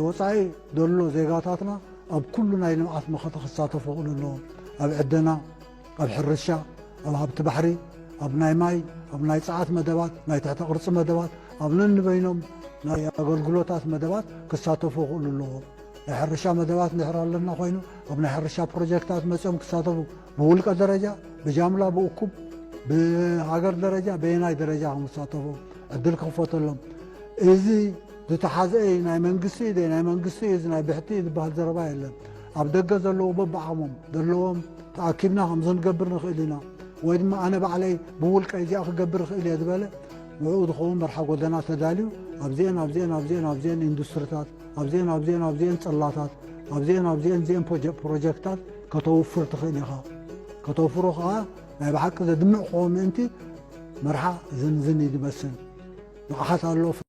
ወፃኢ ዘሎ ዜጋታትና ኣብ ኩሉ ናይ ልምዓት መኸተ ክሳተፉ ክኽእሉ ኣለዎም። ኣብ ዕደና፣ ኣብ ሕርሻ፣ ኣብ ሃብቲ ባሕሪ፣ ኣብ ናይ ማይ፣ ኣብ ናይ ፀዓት መደባት፣ ናይ ትሕተ ቅርፂ መደባት፣ ኣብ ነንበይኖም ናይ ኣገልግሎታት መደባት ክሳተፉ ክኽእሉ ኣለዎም። ናይ ሕርሻ መደባት እንድሕር ኣለና ኮይኑ ኣብ ናይ ሕርሻ ፕሮጀክታት መፅኦም ክሳተፉ፣ ብውልቀ ደረጃ፣ ብጃምላ፣ ብእኩብ፣ ብሃገር ደረጃ በየናይ ደረጃ ከም ዝሳተፉ ዕድል ክኽፈተሎም። እዚ ዝተሓዘ ናይ መንግስቲ እዩ፣ ናይ መንግስቲ እዩ፣ እዚ ናይ ብሕቲ ዝበሃል ዘረባ የለን። ኣብ ደገ ዘለዉ በብዓቕሞም ዘለዎም ተኣኪብና ከምዚ ክንገብር ንኽእል ኢና ወይ ድማ ኣነ ባዕለይ ብውልቀይ እዚኣ ክገብር ይኽእል እየ ዝበለ ንዕኡ ዝኸውን መርሓ ጎደና ተዳልዩ ኣብዚአን ኣብዚአን ኣብዚአን ኣብዚአን ኢንዱስትሪታት ኣብዚአን ኣብዚአን ኣብዚአን ፅላታት ኣብዚአን ኣብዚአን እዚአን ፕሮጀክትታት ከተውፍር ትኽእል ኢኻ። ከተውፍሮ ከዓ ናይ ብሓቂ ዘድምዕ ክኸውን ምእንቲ መርሓ ዝንዝን እዩ ዝመስል። ንቕሓት ኣሎ።